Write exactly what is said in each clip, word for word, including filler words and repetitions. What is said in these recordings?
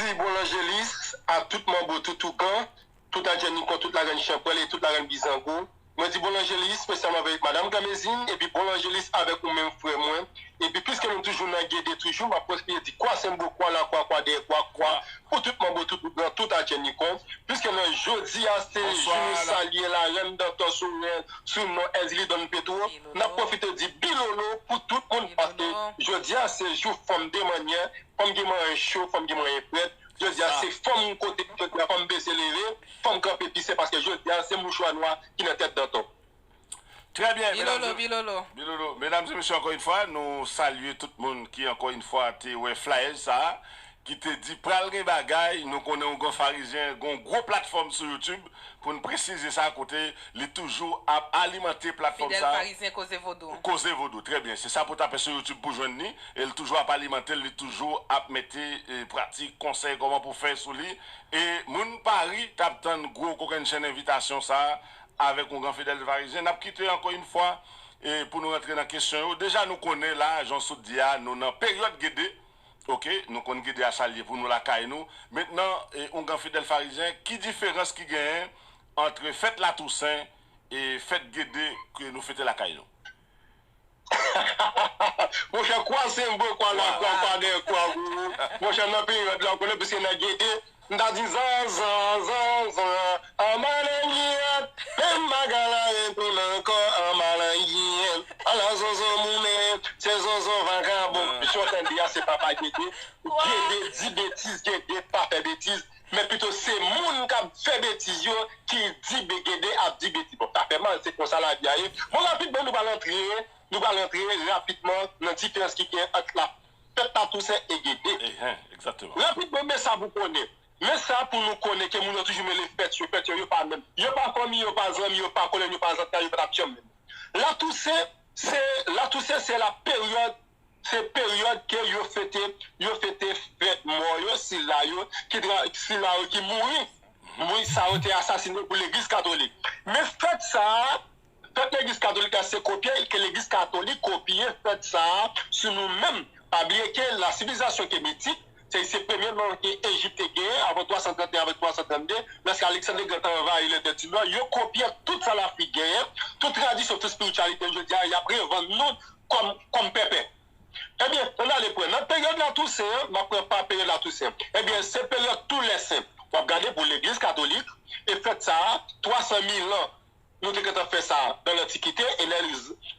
Di bon lanjelis a tout manbo, tout ougan, tout adjènikon, tout lagrenn chanpwèl e tout lagrenn bizango. Mwen di bon lanjelis espesyalman avèk madanm Granmezin epi bon lanjelis avèk ou menm frè mwen. Epi piske nou toujou nan Gede toujou, m ap pwofite di kwa senbo, kwa lakwa, kwa dèyè kwa, kwa pou tout manbo, tout ougan, tout adjènikon. Piske nan jodi a se jou nou salye larèn Dantò sou, sou non Èzili Dòn Petwo, n ap pwofite di bilolo pou tout moun paske jodi a se jou fanm de mannyè, fanm gen manyen cho, fanm gen manyen frèt. Jodi a se fanm kote, jodi a fanm bese leve, fanm kanpe pise paske jodi a se mouchwa nwa ki nan tèt Dantò. Trè byen, bilolo, bilolo. Bilolo. Medam e mesye, ankò yon fwa, nou salye tout moun ki ankò yon fwa te wè flyèj sa a, ki te di pral gen bagay, nou konnen ougan farizyen gen yon gwo platfòm sou YouTube, pou n presize sa, kote li toujou ap alimante platfòm sa. Fidèl Farizyen Koze Vodou. Koze Vodou, trè byen. Se sa pou w tape sou YouTube pou jwenn li, e l toujou ap alimante l, li toujou ap mete e, pratik, konsèy, kòman pou fè sou li. E moun Pari t ap tann gwo kokennchenn envitasyon sa a avèk ougan Fidèl Farizyen. N ap kite ankò yon fwa e, pou nou rantre nan kesyon yo. Deja nou konnen la, jan w sot di a, nou nan peryòd Gede. Oke, nou konn Gede a sa l ye pou nou lakay nou. Mentnan, e, ougan Fidèl Farizyen, ki diferans ki genyen ant fèt Latousen e fèt Gede ke nou fete lakay nou? Monchè, kwa senbo, kwa lakwa, kwa dèyè kwa pou ou. Monchè, nan peryòd la, ou konnen, piske nan Gede, m ta di zan, zan, zan, zan, anba lengiyèt, menm bagay la retounen ankò, anba lengiyèt, ala zozo mounen, se zozo vakabon. Jan w tande a, se papa Gede. Gede di betiz, Gede pa fè betiz. Men pito se moun k ap fè betiz yo ki di Gede ap di betiz. Bon, sa fè mal, se konsa lavi a ye. Bon, rapidman, nou pral antre, nou pral antre rapidman nan diferans ki gen ant la fèt Latousen e Gede. Rapidman, men sa pou konnen. Men sa pou nou konnen ke moun yo toujou mele fèt yo, fèt yo, yo pa menm. Yo pa fanmi, yo pa zanmi, yo pa kolèg, yo pa zantray, yo pa t ap janm menm. Latousen, se, Latousen se la peryòd se peryòd ke yo fete, yo fete fèt mò yo, sila yo ki tra, sila yo ki mouri. Moun sa yo te asasine pou legliz katolik. Men fèt sa a, fèt legliz katolik la se kopye, ke legliz katolik kopye fèt sa a sou nou menm. Pa bliye ke la sivilizasyon kemitik, se, se premye non ke Ejip te genyen, avan twa san trant e en, avan twa san trannde, lòske Aleksann Legrand t anvayi lè tè ti nò, yo kopye tout sa Lafrik genyen, tout tradisyon, tout espirityalite, jodi a, y ap revann nou kòm, kòm pèpè. Ebyen, ann ale pran. Nan peryòd Latousen an, m ap pran pa peryòd Latousen. Ebyen, se peryòd Tou Lè Sen. W ap gade pou legliz katolik, e fèt sa a, twa san mil an, nou te gentan fè sa nan lantikite, e lè,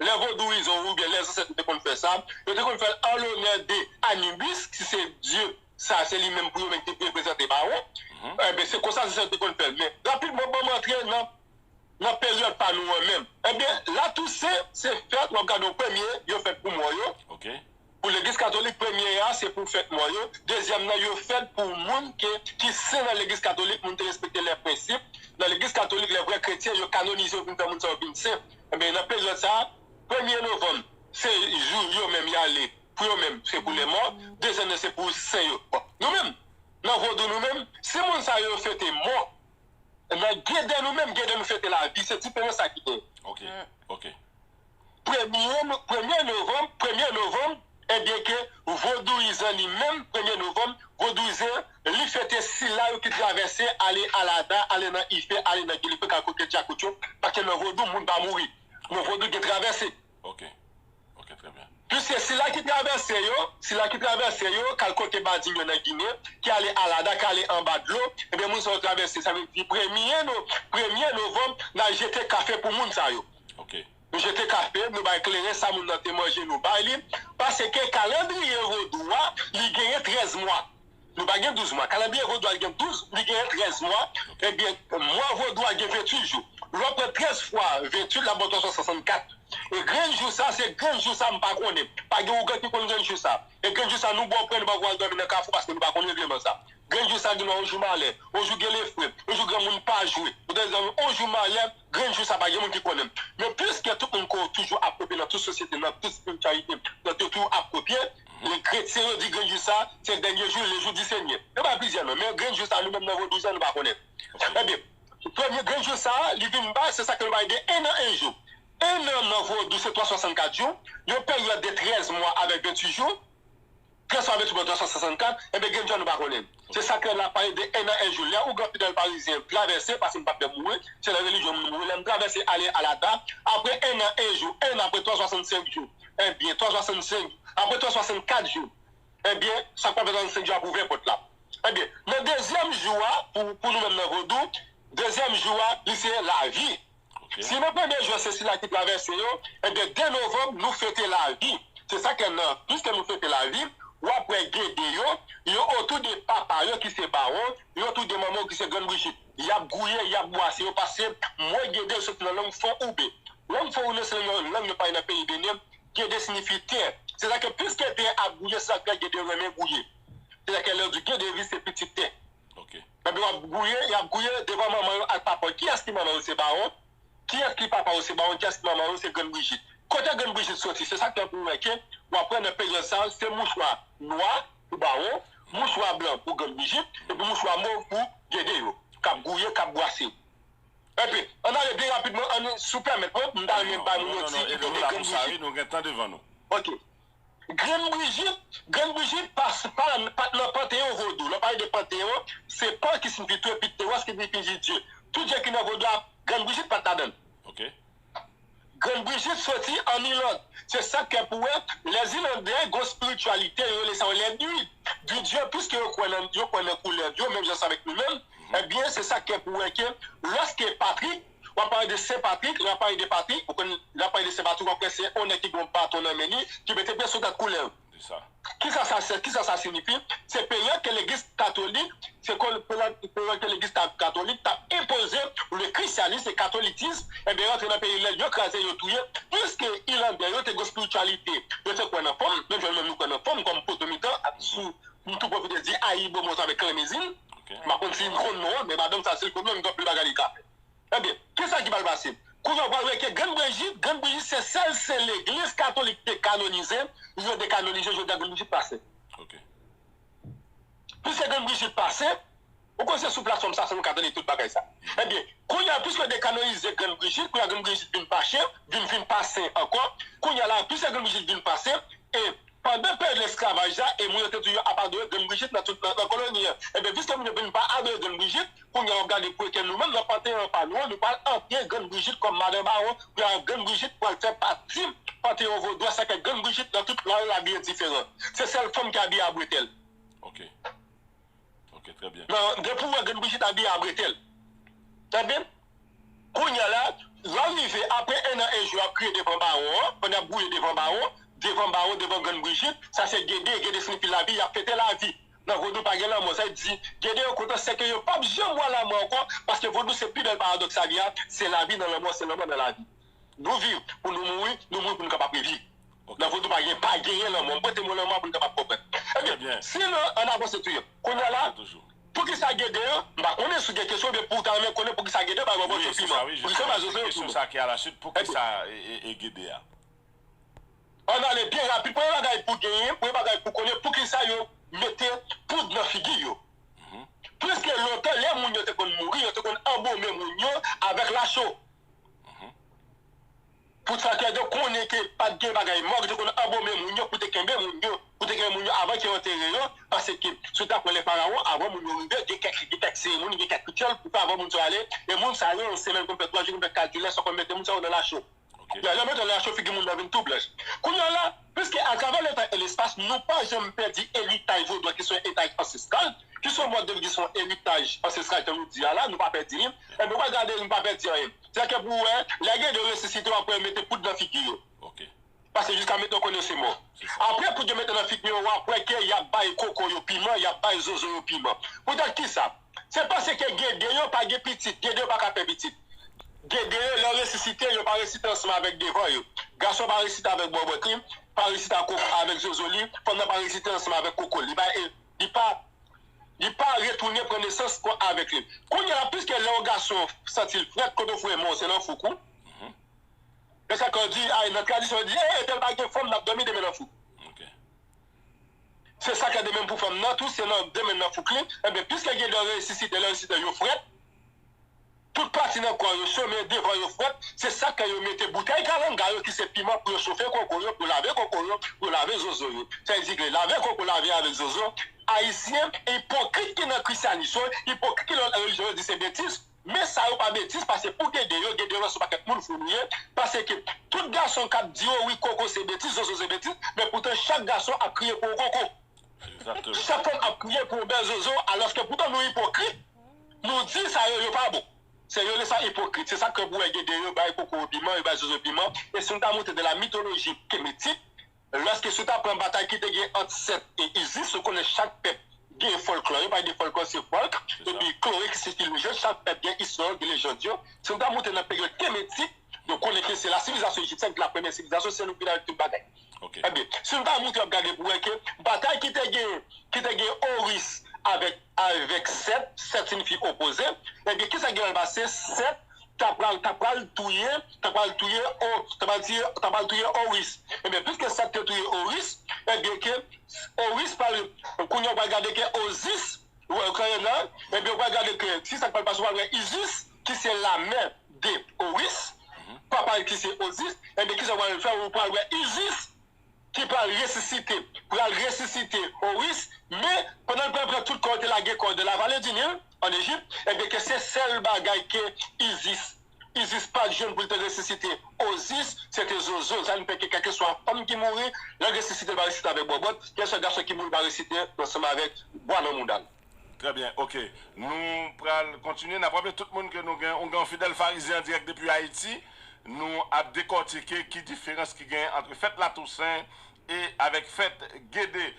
lè vodouyizan oubyen lè zansèt nou te konn fè sa, yo te konn fè l an lonè de Anubis, ki se dye, sa se li menm pou yo menm ki te reprezante ba yo. Ebyen, se konsa zansèt yo te konn fè l. Men, rapidman, ban m antre nan nan peryòd pa nou an menm. Ebyen, Latousen, se fèt, w ap gade w premye, yo fèt pou mò yo. Pou legliz katolik, premye a, se pou fèt mò yo. Dezyèm nan, yo fèt pou moun ke, ki sen nan legliz katolik, moun te respekte lè prensip. Nan legliz katolik, lè vrè kretyen, yo kanonize, yo vin fè moun sa yo vin sen. Ebyen, nan peryòd sa a, premye novanm, se jou yo menm y ale. Pou yo menm, se pou lèmò. Dezyèm nan, se pou sen yo. Bon, nou menm, nan vodou nou menm, si moun sa yo fete mò, nan Gede nou menm, Gede nou fete lavi, se diferans sa ki gen. Ok, ok. Premye, premye novanm, premye novanm, ebyen ke vodouyizan li menm, premye novanm, vodouyizan, li fete sila yo ki travèse, ale Alada, ale nan Ife, ale nan Gilife, kal kote dyakout yo, paske nan vodou, moun pa mouri. Nan vodou, gen travèse. Ok. Ok, trè byen. Piske sila ki travèse yo, sila ki travèse yo, k al kote Bading yo nan Ginen, ki ale Alada, ki ale anba dlo, ebyen moun sa yo travèse. Sa vle di premye no, premye novanm, n al jete kafe pou moun sa yo. Ok. Nou jete kafe, nou bay kleren, sa moun nan te manje, nou bay li. Paske kalandriye vodou a, li genyen trèz mwa. Nou pa gen douz mwa. Kalandriye vodou a gen douz, li gen trèz mwa. Ebyen, mwa vodou a gen venntuit jou. Lè w pran trèz fwa venntuit, l ap ba w twa san swasannkat. E grenn jou sa, se grenn jou sa m pa konnen. Pa gen ougan ki konn grenn jou sa. E grenn jou sa, nou bò pran, nou pa pral dòmi nan kafou paske nou pa konn regleman sa. Grenn jou sa, gen yon jou malè, yon jou gen lefre, yon jou granmoun pa jwe. Ou tande zanmi, yon jou malè, grenn jou sa pa gen moun ki konnen. Men piske tout moun ko toujou ap kopye nan tout sosyete, nan tout espirityalite, nan tout tou ap kopye, men kretyen yo di grenn jou sa, se dènye jou, le jour du Seigneur. Yo bay plizyè non, men grenn jou sa nou menm nan vodouyizan nou pa konnen. Ebyen, premye grenn jou sa, li vin bay, se sa ke nou bay de en an en jou. En an nan vodou se twa swasannkat jou, yon peryòd de trèz mwa avèk venntuit jou. Kèlkeswa vèti pou twa san swasannkat, enben, gen djòl nou pa konnen. Se sa k fè l ap pale de en an, en jou. Lè ougan fidèl parizyen travèse, paske m p ap fè mouri, se nan relijyon m mouri, lè m travèse ale Alata, apre en an, en jou, en an apre twa swasannsenk jou, enben, twa swasannsenk, apre twa swasannkat jou, enben, sa k pa fè swasannsenk jou a pou ouvè pòt la. Enben, nan dezyèm jou a, pou, pou nou menm nan vodou, dezyèm jou a, li se lavi. Si nan premye jou se sila ki travèse yo, enben, de novanm, nou fete lavi. Se sa k fè nan, piske nou fete lavi, w ap wè Gede yo, yo otou de papa yo ki se Bawon, yo otou de manman yo ki se Grann Brijit. Y ap gouye, y ap bwase yo, paske mo Gede soti nan lang Fon Oube. Lang Fon Oube se yon lang yo pale nan peyi Benin, Gede siyifi tè. Se sa ke piske tè ap gouye, se sa k fè Gede yo renmen gouye. Se sa ke lè yo di Gede vi se pitit tè. Enben, y ap gouye, y ap gouye devan manman yo ak papa yo. Kiyès ki manman yo? Se Bawon. Kiyès ki papa yo? Se Bawon. Kiyès ki manman yo? Se Grann Brijit. Kote Grann Brijit soti? Se sa k fè pou wè ke w ap wè nan peryòd sa a, se mouchwa nwa pou Bawon, mouchwa blan pou Grann Brijit, epi mouchwa mov pou Gede yo, k ap gouye, k ap bwase. Epi, ann ale byen rapidman, ann, si w pèmèt mwen, m ta renmen bay moun yon ti ide de Grann Brijit. Ok. Grann Brijit, Grann Brijit pa, pa, pa t nan panteyon vodou. Lè w pale de panteyon, se pan ki siyifi toit, epi teos ki siyifi dye. Tout dye ki nan vodou a, Grann Brijit pa t ladan l. Grann Brijit soti ann Iland. Se sa k fè pou wè, Lèzilandè gon espirityalite, yo rele sa yo lè dui. Dui dye, piske yo kwè nan, yo kwè nan koulè yo, menm jan avèk nou menm, ebyen, se sa k fè pou wè ke lòske Patrik, w ap pale de Sen Patrik, lè w ap pale de Patrik, ou konn, lè w ap pale de Sen Patrik, w ap wè se yon nèg ki gon baton nan men li, ki mete pye sou dat koulèv. Kisa sa, kisa sa siyifi? Se peryòd ke legliz katolik, se peryòd ke legliz katolik t ap enpoze le christianisme e katolikis, enben, rantre nan peyi Lend, yo kraze, yo touye, piske Ilandè yo te gon espirityalite, yo te kwè nan fanm, menm jan nou menm nou kwè nan fanm, kòm poto mitan, sou, m tou pwofite di ayibobo avèk klemezin, m pa konn si m konn non an, men madanm sa, si l konn non, m gen anpil bagay li ka fè. Ebyen, kisa ki pral pase? Kounye a, w pral wè ke Grann Brijit, Grann Brijit se sèl sen legliz katolik te kanonize, yo dekanonize, jodi a Grann Brijit pa sen. Piske Grann Brijit pa sen, ou konn se sou platfòm sa, sa nou ka tande tout bagay sa. Ebyen, kounye a, piske yo dekanonize Grann Brijit, kounye a Grann Brijit vin pa sen, vin, vin pa sen ankò, kounye a la, piske Grann Brijit vin pa sen, e pandan peryòd lesklavaj la, e moun yo te toujou ap adore Grann Brijit nan tout, nan, nan koloni an. Ebyen, piske moun yo vin pa adore Grann Brijit, kounye a w ap gade pou ke nou menm nan panteyon pa nou an, nou pral antre Grann Brijit kòm madan bawon, kounye a Grann Brijit pral fè pati panteyon vodou a, sa fè Grann Brijit nan tout lari l abiye diferan. Se sèl fanm ki abiye a bretèl. Ok, trè byen. Nan, depi w wè Grann Brijit abiye a bretèl. Tande? Kounye a la, lè w rive apre en an, en jou, y ap kriye devan bawon an, pandan y ap gouye devan bawon, devan bawon, devan Grann Brijit, sa se Gede, Gede siyifi lavi, y ap fete lavi. Nan vodou pa gen lanmò, sa vle di, Gede yo kontan, sèke yo p ap janm wè lanmò ankò, paske vodou se pi bèl paradòks lavi a, se lavi nan lanmò, se lanmò nan lavi. Nou viv pou nou mouri, nou mouri pou nou kapab reviv. Nan vodou pa gen, pa genyen lanmò. M prete mo lanmò pou nou kapab konprann. Ebyen, si nou ann avanse tou ye. Kounye a la, poukisa Gede yo, m pa konnen si w gen kesyon, men pou w ta renmen konnen poukisa Gede yo pa ranvòse yo piman. Poukisa yo pa ranvòse yo piman. Poukisa Gede a? Ann ale byen rapid. Premye bagay pou genyen, premye bagay pou konnen, poukisa yo mete poud nan figi yo. Piske lontan, lè moun yo te konn mouri, yo te konn anbome moun yo avèk lacho. Pou sa ke yo konnen ke pa t gen bagay mò, yo te konn anbome moun yo pou te kenbe moun yo, pou te kenbe moun yo avan ke yo antere yo, paske si w ta pran lè farawon, avan moun yo rive, gen kèk, gen kèk seremoni, gen kèk rityèl pou fè avan moun sa yo ale, e moun sa yo, yon semèn konn fè, twa jou konn fè, kalkile sa w konn mete moun sa yo nan lacho. Lè yo mete nan lacho, figi moun nan vin tou blanch. Kounye a la, piske atravè letan e lespas, nou pa janm pèdi eritaj vodou an, ki se yon eritaj ansestral, ki se yon mòd de vi, ki se yon eritaj ansestral, jan nou di a la, nou pa pèdi li. Ebyen, w al gade, nou pa pèdi anyen. Sètadi ke pou w wè, lè Gede yo resisite, w ap wè yo mete poud nan figi yo. Paske jiska mentnan, w konnen se mò. Apre poud yo mete nan figi yo, w ap wè ke y ap bay koko yo piman, y ap bay zozo yo piman. Poutèt kisa? Se paske Gede yo pa gen pitit, Gede yo pa ka fè pitit. Gede yo, lè yo resisite, yo pa resisite ansanm avèk devan yo. Gason pa resisite avèk bòbòt li, pa resisite ak, avèk zozo li, fanm nan pa resisite ansanm avèk koko li. Li pa, li pa, li pa retounen pran nesans kon avèk li. Kounye a la, piske lè yon gason santi l frèt, kote w foure men w, se nan fouk ou. E sa k di, ay, nan tradisyon, yo di, e, entèl pa gen fanm, n ap dòmi demen nan fouk. Se sa k demen pou fanm nan, tou, se nan demen nan fouk li. Ebyen, piske Gede yo resisite, lè yo resisite, yo frèt. Tout pati nan kò yo, somen, devan yo, front, se sa k fè yo mete boutèy kalanga yo ki se piman pou yo chofe koko yo, pou lave koko yo, pou lave zozo yo. Sa vle di ke lave koko, lave avèk zozo, Ayisyen ipokrit ki nan Kristyanis yo, ipokrit ki nan lòt relijyon yo di se betiz, men sa yo pa betiz, paske pou gede yo, gede yo se yon pakèt moun fou nou ye, paske tout gason k ap di yo wi koko se betiz, zozo se betiz, men poutan chak gason ap kriye pou yon koko. Chak fanm ap kriye pou yon bèl zozo, alòske poutan nou ipokrit, nou di sa yo, yo pa bon. Se yo le sa ipokrit, se sa k fè pou wè gede yo bay koko yo piman, yo bay zozo yo piman. E si nou ta monte de la mitoloji kemetik, lòske si w ta pran batay ki te gen ant Sèt e Izis, ou konnen chak pèp gen fòlklò, yo pa de fòlklò, se fòlk, epi klore ki siyifi lejand, chak pèp gen istwa yo, gen lejand yo. Si nou ta monte nan peryòd kemetik, nou konnen ke se la sivilizasyon ejipsyèn ki la premyè sivilizasyon, se nou ki la tout bagay. Ebyen, si nou ta monte, w ap gade pou wè ke batay ki te gen, ki te gen Oris avèk, avèk Sèt, Sèt siyifi opoze, ebyen, kisa gen nan pase? Sèt ta pral, ta pral touye, ta pral touye, o, ta pral touye, ta pral touye Oris. Ebyen, piske Sèt te touye Oris, ebyen, ke Oris pral, kounye a w pral gade ke Ozis, ou wè, ou konnen la, ebyen, ou pral gade ke, si sa k pral pase, ou pral wè Izis, ki se lamè de Oris, papa ki se Ozis, ebyen, kisa w pral fè? Ou pral wè Izis ki pral resisite, pral resisite Oris, men pandan l pral pran tout kò l te lage kò l de la vale di Nil, an Ejip, ebyen, ke se sèl bagay ke Izis, Izis pa t jwenn pou l te resisite Ozis, se te zozo l. Sa vin fè ke kèlkeswa fanm ki mouri, lè l resisite, l va resisite avèk bòbòt, kèlkeswa gason ki mouri, l va resisite ansanm avèk bwa nan mouda l. Trè byen, oke. Nou pral kontinye. N ap raple tout moun ke nou gen, nou gen yon fidèl farizyen an dirèk depi Ayiti. Nou ap dekòtike ki diferans ki gen ant fèt Latousen e avèk fèt Gede.